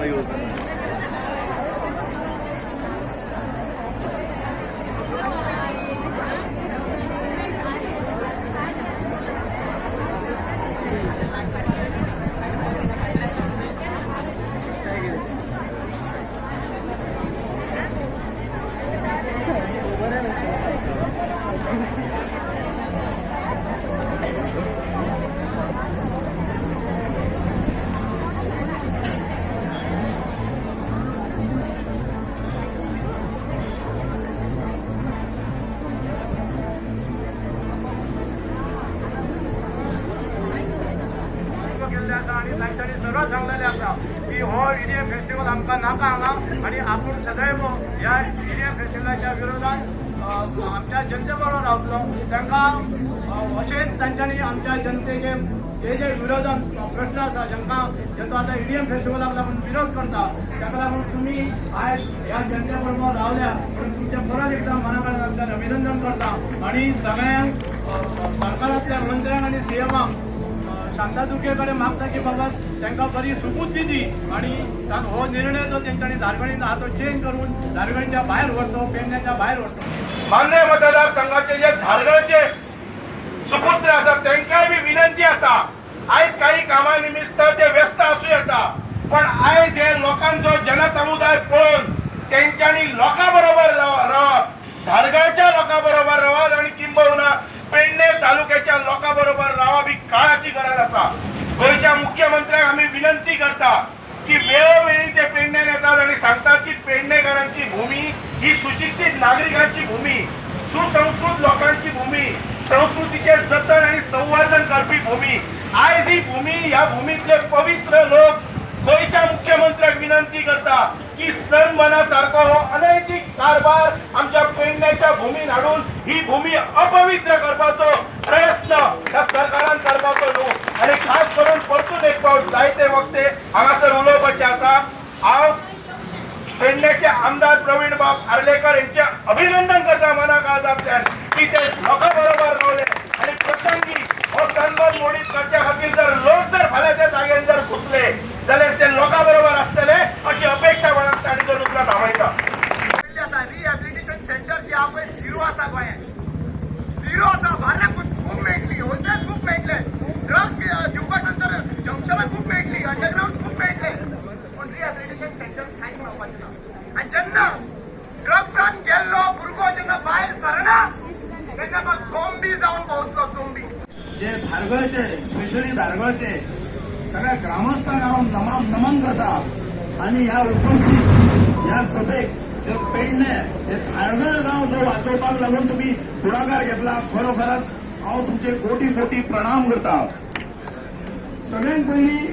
येवजना. केल्ले आसा आनी तांच्यांनी सरळ सांगलेलें आसा की हो ईडीएम फेस्टिवल आमकां नाका हांगा आनी आपूण सदैव ह्या ईडीएम फेस्टिवलाच्या विरोधात आमच्या जनते बरोबर रावतलो. तांकां अशेंच तांच्यांनी आमच्या जनतेचे जे जे विरोधात प्रश्न आसा, जांकां जेचो आतां ईडीएम फेस्टिवलाक लागून विरोध करता, ताका लागून तुमी आयज ह्या जनते बरोबर रावल्या म्हणून तुमचें परत एकदां मना काळजांतल्यान अभिनंदन करता आनी सगळ्यांक सरकारांतल्या मंत्र्यांक आनी सीएमाक शांतादुर्गे कडेन मागता की बाबा तांकां बरी सुबुद्धी दी आनी हो निर्णय जो तेंच्यांनी धारगळीन आहा तो चेंज करून धारगळीच्या भायर व्हरचो, पेडण्याच्या भायर व्हरचो. मान्य मतदारसंघाचे जे धारगळचे सुपुत्र आसा तांकांय बी विनंती आसा, आयज काही कामा निमित्त ते व्यस्त आसूं येता, पण आयज हे लोकांचो जनसमुदाय पळोवन तेंच्यांनी लोकां बरोबर रावप, धारगळच्या लोकां बरोबर रावप आनी किंबहुना पेडणे तालुक्याच्या लोकां बरोबर रावप ही काळाची गरज आसा. गोंयच्या मुख्यमंत्र्यांक आमी विनंती करता की वेळोवेळी ते पेडण्यान येतात आनी सांगतात की पेडणेकारांची भूमी ही सुशिक्षीत नागरिकांची भूमी, सुसंस्कृत लोकांची भूमी, संस्कृतीचे जतन आनी संवर्धन करपी भूमी. आयज ही भूमी, ह्या भूमीतले पवित्र लोक गोंयच्या मुख्यमंत्र्याक विनंती करता की सनबना सारको हो अनैतिक कारभार आमच्या पेडण्याच्या भूमीन हाडून ही भूमी अपवित्र करपाचो प्रयत्न ह्या सरकारान करपाचो न्हू. आनी खास करून परतून एक फावट जायते वक्ते हांगासर उलोवपाचें आसा. हांव पेडण्याचे आमदार प्रवीण बाब आर्लेकर यांचे अभिनंदन करता मना काळजांतल्यान की ते लोकां बरोबर रावले आनी प्रसंगी हो सनबर्न मोडीत करच्या खातीर जर लोक जर फाल्यां त्या जाग्यान जर घुसले जाल्यार ते लोकां बरोबर आसतले अशी अपेक्षा बाळगता आनी दोन उतरां थांबयता. रिहॅबिलिटेशन सेंटर जे आहा पळय झिरो आसा, गोंयांत झिरो आसा. बार्रां खूब मेळटली, होलसेल्स खूब मेळटले, ड्रग्स दिवपाक नंतर जंक्शनां खूब मेळटली, अंडरग्रावंड खूब मेळटले, पूण रिहॅबिलिटेशन सेंटर्स कांयच मेळपाचें ना. आनी जेन्ना ड्रग्सान गेल्लो भुरगो जेन्ना भायर सरना तेन्ना तो झोंबी जावन भोंवतलो, झोंबी. जे धारगळचे, स्पेशली धारगळचे सगळ्या ग्रामस्थांक हांव नमन करता आनी ह्या उपस्थित ह्या सभेक जे पेडणे हे धारगळ गांव जो वाचोवपाक लागून तुमी फुडाकार घेतला, खरोखरच हांव तुमचे कोटी कोटी प्रणाम करता. सगळ्यांत पयलीं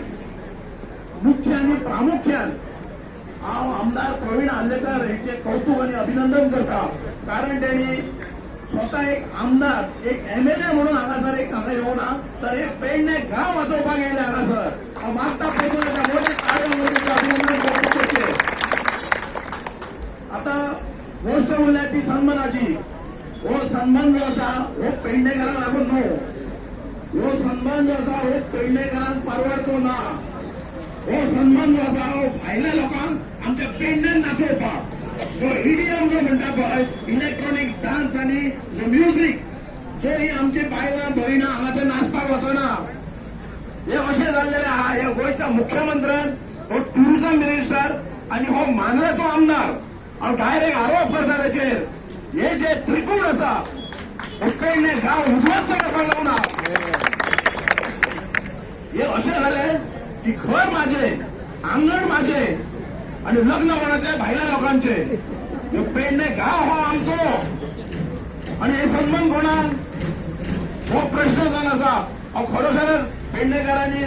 मुख्य आनी प्रामुख्यान हांव आमदार प्रवीण आर्लेकर हेंचे कौतुक आनी अभिनंदन करता, कारण तेणी स्वता एक आमदार, एक एमएलए म्हणून हांगासर एक हांगा येवना तर एक पेडणे गांव वाचोवपाक येयले हांगासर. हांव मागता परतून एका मोठ्या ताळयो अभिनंदन कौतुक करचें. आतां गोश्ट उरल्या ती सन्मानाची. हो सन्मान जो आसा हो पेडणेकारांक लागून न्हू, हो सन्मान जो आसा हो पेडणेकारांक परवडचो ना. हो सन्मान जो आसा हो भायल्या लोकांक आमच्या पेडण्यान नाचोवपाक जो ईडीएम जो म्हणटा पळय, इलेक्ट्रॉनीक डान्स आनी जो म्युजीक जो ही आमची बायलां भयणां हांगासर नाचपाक वचना. हे अशें जाल्लेलें आहा. हे गोंयच्या मुख्यमंत्र्यान, हो टुरिझम मिनिस्टर आनी हो मांद्रेचो आमदार, हांव डायरेक्ट आरोप करता तेचेर, हे जे त्रिकूट आसा हो पेडणे गांव उद्ध्वस्त करपाक लागून. हे अशें जालें की घर माझे, आंगण माझे आनी लग्न कोणाचे, भायल्या लोकांचे. हे पेडणे गांव हो आमचो आनी हे सन्मान कोणाक, हो प्रश्न जावन आसा. हांव खरोखरच पेडणेकारांनी